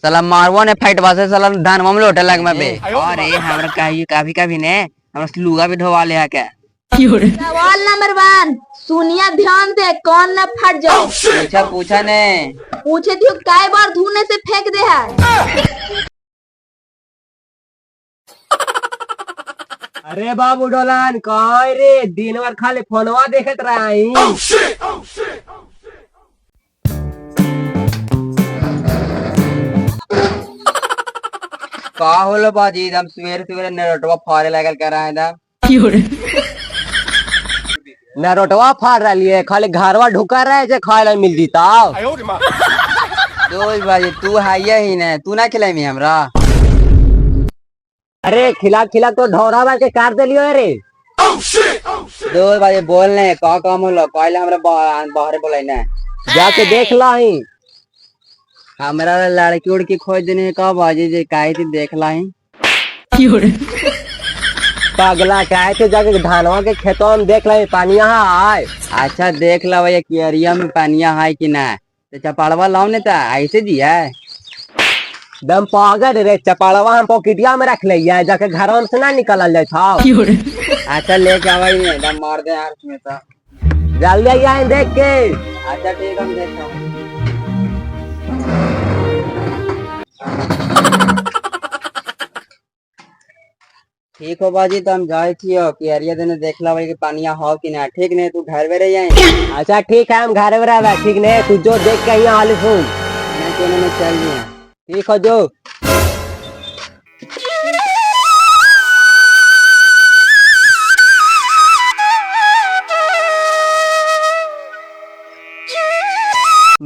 साला मारवो ने फाइटवा से साला धानवा में लोटे लग में बे। अरे हमरा कहियो कभी कभी ने हमरा लुगा भी ढोवा ले है के। सवाल नंबर 1, सुनिया ध्यान दे, कौन न फट जाओ। पूछा पूछा ने। पूछे दियो कई बार धुने से फेंक दे है। अरे बाबू डोलान कहाँ रे, दिन भर खाली फोनवा देखत रही। का होलो बाजी, हम सवेरे सवेरे नरोटवा फाड़े लगल कर रहा है ना। नरोटवा फाड़ रही है, खाली घरवा ढुका रहे जे खाए ला मिल जीता। दोस्त बाजी तू हाइया ही ने, तू ना खिलाई हमरा। अरे खिला खिला तो ढोरा बार के काट देलियो रे। दोस्त बाजी बोल ने का काम होलो, कहले हमरा बाहरे बोलाई ना। जाके देख लाही। हमरा लड़की उड़की खोज देने का बाजी जे काहे थी देख लाही। पगला काहे थे जाके धानवा के खेतवा में देख लाही पानी यहाँ आए। अच्छा देख ला भैया कियरिया में पानिया है कि ना। तो चपाड़वा लाओ ने ता ऐसे जी है। दम पागल रे, चपाड़वा हम पॉकेटिया में रख लिया, जाके घरवा से ना निकलल जाए था। अच्छा लेके आवा ही नहीं, दम मार दे यार इसमें तो। जल्दी आए देख के। अच्छा ठीक हम देखता हूँ। ठीक हो बाजी तो हम जाए थी कि अरिया देने देख ला भाई कि पानिया हो कि ना। ठीक नहीं तू घर में रह जाए। अच्छा ठीक है हम घर में रह, ठीक नहीं तू जो देख के यहाँ आलिस हूँ। मैं क्यों नहीं चल रही। ठीक हो जो।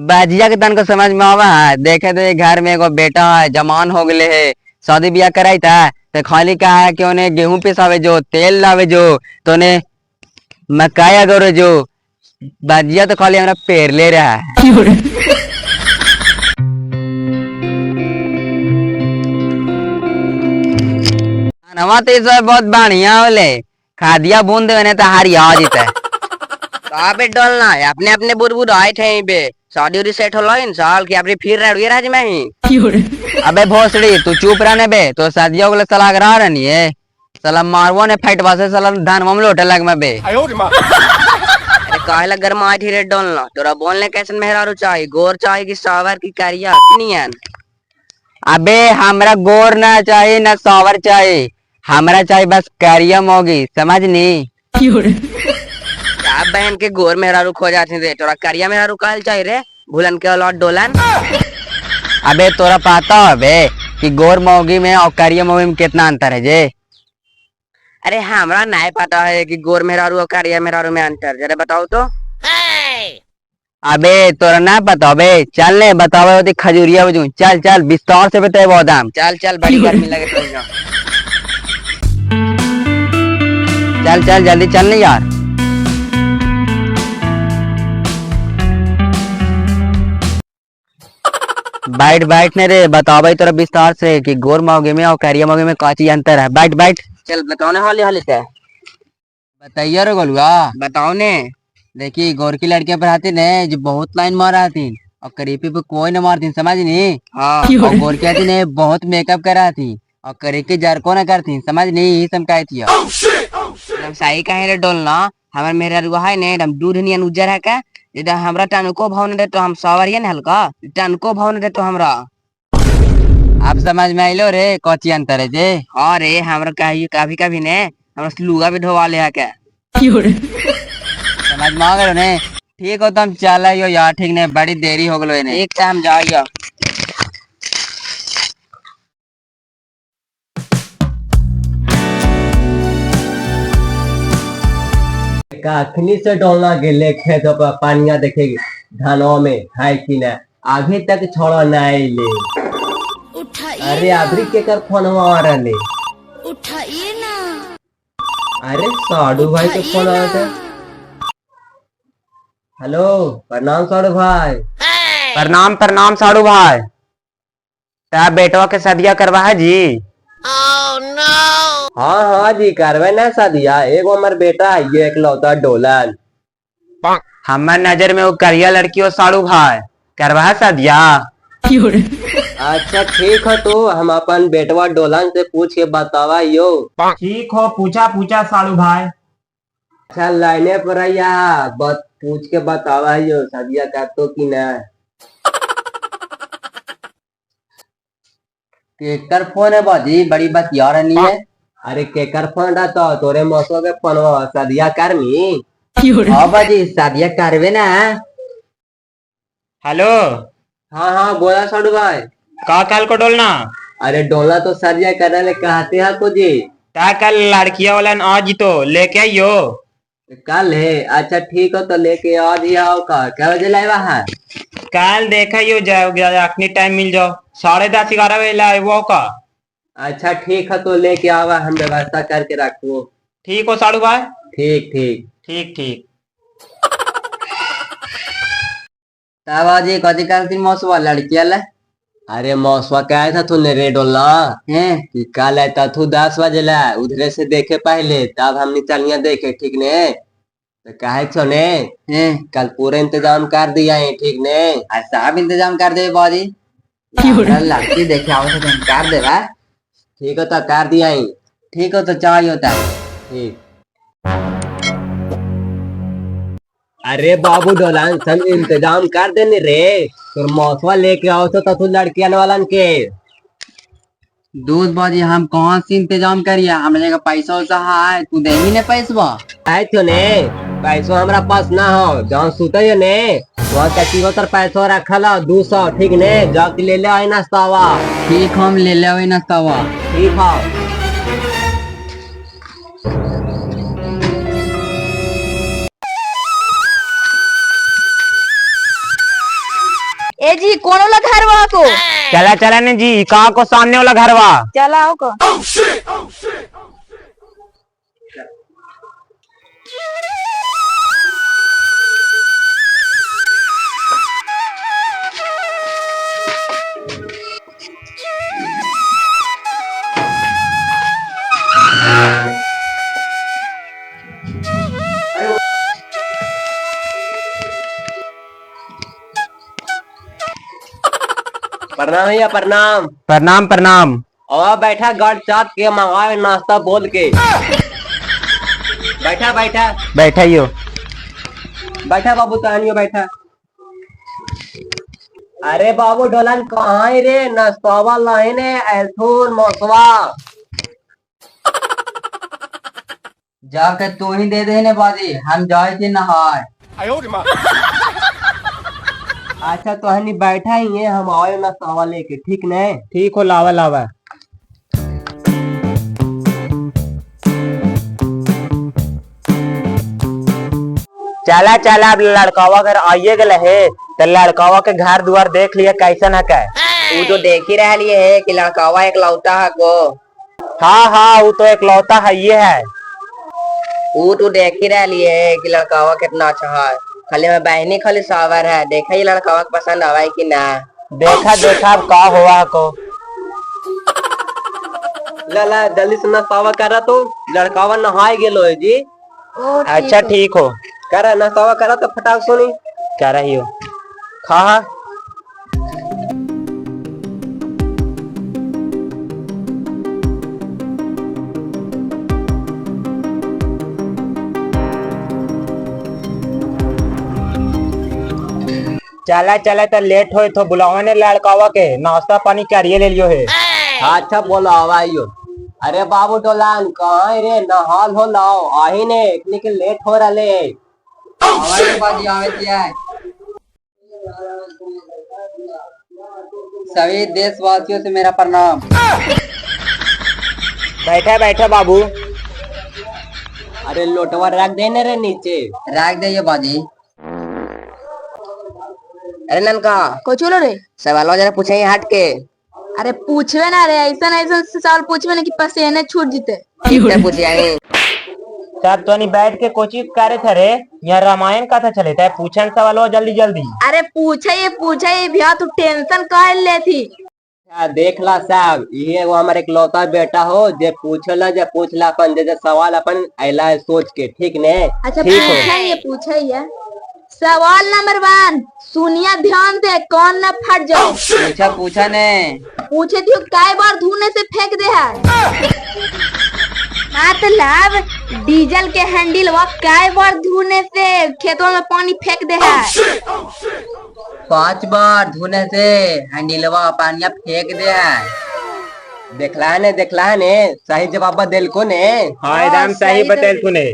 बाजिया के तन को समझ में आवा है, देखे तो घर में एगो बेटा है जमान हो गए है, शादी ब्याह कराई था तो खाली कहा है कि उन्हें गेहूं पिसावे जो, तेल लावे जो, तो उन्हें मकाई अगर जो। बाजिया तो खाली हमरा पेड़ ले रहा है। नवा तो इस बार बहुत बढ़िया होले, खादिया बूंद देवे ने तो हारी आ जीते। अबे डोलना है अपने अपने बुरबुर आए थे बे, शादी उदी सेट होलो इन साल की अपनी फिर रह राज में ही। अबे भोसड़ी तू चुप रहने बे, तो शादियों के सलाह करा रहनी है, साला मारवो ने फाइटवा से साला धानवा में लोटे लग में बे। अरे काहे ला गरमा आई रे डोलना, तोरा बोलने कैसन मेहरारू चाहिए, गोर चाहिए कि सावर की करिया कि नहीं? अबे हमरा गोर ना चाहिए ना सावर चाहिए, हमरा चाहिए बस करिया मोगी, समझ नी? क्या बहन के गोर मेहरारू खो जाते रे, तोरा करिया मेहरारू काल चाहिए रे, भूलन के औलाद डोलन। अबे तोरा पता अबे कि गोर मोगी में और करिया मोगी में कितना अंतर है जे? अरे हमरा नहीं पता है कि गोर मेहरारू और करिया मेहरारू में अंतर, जरा बताओ तो। अबे तोरा ना पता अबे, चल ने बतावे होती खजूरिया बजू, चल चल विस्तार से बताए बहुत हम। चल चल बड़ी गर्मी लगे तो। चल चल जल्दी चल नहीं यार। बैठ बैठ ने रे, बतावे तोरा विस्तार से कि गोर मौगे में और करिया मौगे में का चीज अंतर है। बैठ बैठ। चल बताओ ने हाली हाली से। बताइए रे गोलुआ। बताओ ने। देखी गोर की लड़कियां पर आती ने जो बहुत लाइन मार आती और करीबी पे कोई न मारती, समझ नहीं? हाँ। और गोर की आती ने बहुत मेकअप कराती और करीब के जरको न करती, समझ नहीं? ये सब कहती थी। एकदम सही कहे रे डोलना, हमार मेहरारू है ने एकदम दूध नियन उज्जर है का, यदि हमरा टनको भाव न दे तो हम सवरिया ने हल्का टनको भाव न दे तो हमरा। अब समझ में आइलो रे कौची अंतर है जे? हाँ रे हमरा कहियो कभी कभी ने हमरा लुगा भी ढोवा ले है के। समझ में आ गलो ने? ठीक हो तो हम चल आइयो यार, ठीक ने बड़ी देरी हो गलो ने। एक टाइम जाइयो। कखनी से डोलना गेले खेत पर पानिया देखेगी धानवा में है कि ना, अभी तक छोड़ा ना आइले। अरे अभी के कर फोनवा आ रहले। उठाइए ना। अरे साडू भाई के फोन आया था। हेलो प्रणाम साडू भाई। प्रणाम प्रणाम साडू भाई। ता बेटवा के शादिया करवा है जी? हाँ हाँ जी करवे ना शादिया, एगो हमार बेटा है ये एकलौता डोलन। हमार नजर में वो करिया लड़की हो साड़ू भाई, करवा है शादिया? अच्छा ठीक हो, तो हम अपन बेटवा डोलन से पूछ के बतावा यो। ठीक हो, पूछा पूछा साड़ू भाई। अच्छा लाइने पर आया, बस पूछ के बतावा यो सदिया का तो कि ना। केकर फोन है बाजी, बड़ी बात यार नहीं है। अरे केकर फोन रहता, तोरे मौसो के फोनवा, सदिया करमी। हाँ बाजी, शादिया करबे ना। हेलो। हाँ हाँ बोला साडू भाई। का कल को डोलना? अरे डोला तो सदिया करने ले कहते हैं को जी। ता कल लड़किया वाला आ जी तो लेके आइयो। कल है? अच्छा ठीक हो, तो लेके आ जी आओ। का क्या बजे लाइवा है? कल देखा यो जाओ, अखनी टाइम मिल जाओ, 10:30 11 बजे लाइवो का। अच्छा ठीक है, तो लेके आवा, हम व्यवस्था करके रखो। ठीक हो साड़ू भाई। ठीक ठीक। ठीक ठीक। तब बाजी कथी कहलथिन मौसवा लड़किया ले? अरे मौसवा कहा था तूने रे डोला हैं कि कल आता तू 10 बजे ला, उधरे से देखे पहले, तब हमने चलिया देखे, ठीक ने? तो कहे छो ने हैं कल पूरा इंतजाम कर दिया है, ठीक ने? आ सब इंतजाम कर देबे बाजी, हमरा लड़की देखे आवे तो हम कर देबा। ठीक हो तो कर दिया है। ठीक हो तो चाहिए होता। ठीक। अरे बाबू डोलान सब इंतजाम कर देने रे, तोर मौसवा लेके आओ तो तू लड़कियन वालन के। दूध बाजी हम कहाँ से इंतजाम करिए, हमरा जगह पैसा वैसा है, तू देही ने पैसवा? आए तो ने पैसो हमरा पास ना हो, जहाँ सुते ने वहाँ कच्ची हो तर पैसो रखल हो 200, ठीक ने? जाके ले ले आई नाश्तावा। ठीक, हम ले ले नाश्तावा। ठीक हो। ए जी कौन वाला घर वहाँ को? चला चला ने जी, कहाँ को सामने वाला घरवा। चला आओ को। प्रणाम भैया, प्रणाम। प्रणाम प्रणाम। और बैठा गाड़ चाप के मंगाए नाश्ता बोल के। बैठा बैठा। बैठा ही हो। बैठा बाबू कहानियों बैठा। अरे बाबू डोलन कहाँ है रे, नाश्तावा लाए ने एल्थून मौसवा। जाके तू ही दे दे ने बाजी, हम जाए थे नहाए। अच्छा तो हनी बैठा ही है, हम आए नाश्तावा लेके, ठीक ने? ठीक हो, लावा लावा। चला चला, अब लड़कावा घर आइए गए है तो लड़कावा के घर द्वार देख लिया कैसन है का। वो तो देख ही रह लिए है कि लड़कावा एकलौता है को। हाँ हाँ वो तो एकलौता है ये है। वो तो देख ही रह लिए है कि लड़कावा कितना अच्छा है, खाली हमारे बहनी खाली सावर है। देखा ये लड़कावा के पसंद आवा है कि ना? देखा देखा अब का हुआ को। ला ला जल्दी से नाश्तावा करा, तो लड़कावा नहाए गेलो है जी। ओ, ठीक अच्छा हो। ठीक हो, करा नाश्तावा करा तो फटाक सुनी। क्या रही हो खा। चला चला तो लेट हो तो बुलावा ने लड़कावा के, नाश्ता पानी करिए ले लियो है। अच्छा बोलो आवाइयो। अरे बाबू डोलान कहाँ है रे, नहाल हो लाओ आही ने, इतने के लेट हो रहा ले। आवाज बाजी आवे दिया है। सभी देशवासियों से मेरा प्रणाम। बैठे बैठे बाबू। अरे लोटवा रख देने रे नीचे। रख दे बाजी। अरे ननका को चलो रे, सवाल जरा पूछे हट के। अरे पूछवे ना रे, ऐसा ऐसा सवाल पूछवे ना कि पसीने छूट जीते। पूछे आई सब तो नहीं बैठ के कोचिंग करे थे रे, यहाँ रामायण कथा चले थे, पूछन सवाल हो जल्दी जल्दी। अरे पूछे ये पूछे ये भैया, तू टेंशन काहे ले थी? देख ला साहब, ये वो हमारे इकलौता बेटा हो, जे पूछला जे पूछला अपन जे जे सवाल अपन ऐला है सोच के, ठीक ने? अच्छा ठीक हो। पूछा ये पूछा ये। सवाल नंबर 1, सुनिया ध्यान दे, कौन न फट जाओ। पूछा पूछा ने। पूछे थी काय बार धुने से फेंक दे है। मतलब डीजल के हैंडल वा काय बार धुने से खेतों में पानी फेंक दे है। 5 बार धुने से हैंडलवा पानिया फेंक दे है। देखला ने, देखला ने, सही जवाब देल को ने। हाँ एकदम सही बतेल तूने।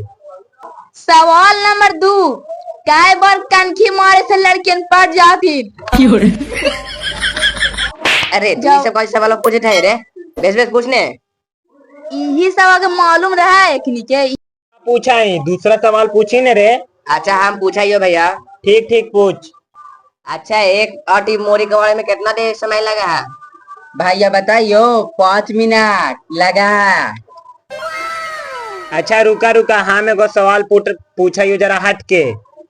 सवाल नंबर 2, काय बार कनखी मारे से लड़कियन पड़ जाती। अरे तू ये सब कौन सवाल पूछे थे रे? बेस बेस पूछने। यही सब अगर मालूम रहा है कि नीचे पूछा ही दूसरा सवाल पूछी ने रे। अच्छा हम पूछा ही हो भैया। ठीक ठीक पूछ। अच्छा एक आटी मोरी कबाड़े में कितना देर समय लगा है? भैया बताइयो 5 मिनट लगा है। अच्छा रुका रुका, हम एगो सवाल पूछा ही जरा हट के।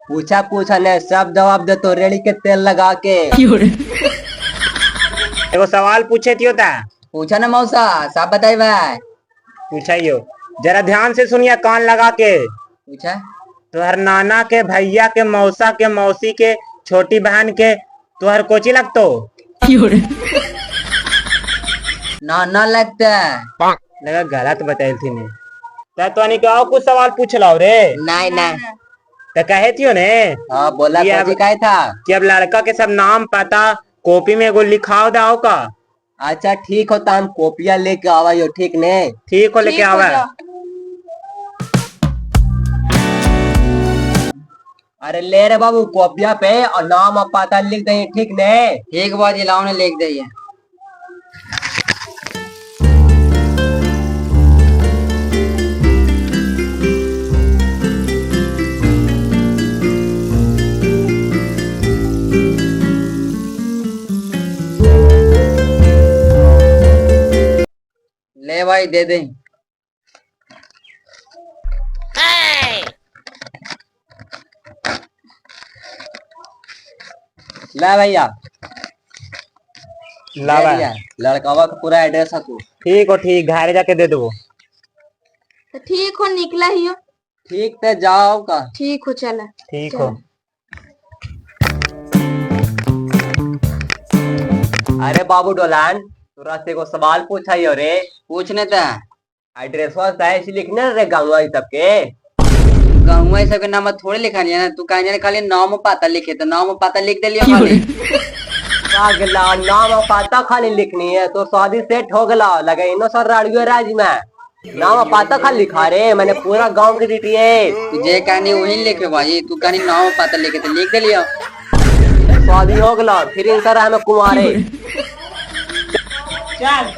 पूछा पूछा ने, सब जवाब दे तो रेड़ी के तेल लगा के। एगो सवाल पूछे थियो ता। पूछा ना मौसा, सब बताई भाई। पूछा ही हो जरा ध्यान से सुनिया, कान लगा के। पूछा। तुहर नाना के भैया के मौसा के मौसी के छोटी बहन के तुहर कोची लगतो? नाना लगता है। लगा गलत बताइल थी ने। ता तो नहीं और कुछ सवाल पूछ लाओ रे। नहीं नहीं। तो कहे थियो ने। हाँ बोला ये अब कोची का था कि अब लड़का के सब नाम पता कॉपी में एगो लिखाओ दाओ का। अच्छा ठीक हो, हम कॉपिया लेके आवा यो, ठीक ने? ठीक हो, लेके ठीक हो आवा। जाओ। अरे ले रे बाबू कॉपिया पे और नाम और पता लिख दे, ठीक ने? ठीक बाजी लाओ ने लिख दे। ले भाई दे दे। ला भैया। ला दे भाई। दिया। लड़कावा का पूरा एड्रेस है तू। ठीक हो ठीक, घरे जाके दे दो। तो ठीक हो, निकला ही हो। ठीक ते जाओ का। ठीक हो चला। ठीक हो। अरे बाबू डोलान, तोरा से एगो सवाल पूछा ही रे। पूछने ता। एड्रेस सही से लिखने रे गाँव सबके। गाँव सबके नाम थोड़े लिखा है ना, तू कहीं खाली नाम पता लिखे तो नाम पता लिख दे लियो खाली। पागला नाम और पता खाली लिखनी है तो शादी सेट हो गला लगे इनो सर राड़ियो राज में नाम और पता खाली लिखा रे, मैंने पूरा गांव की डीटी है। तू जे कहानी वही लिखे भाई, तू कहानी नाम पता लिखे तो लिख दे लियो। शादी हो गला फिर इन सर हमें कुमारे। चल।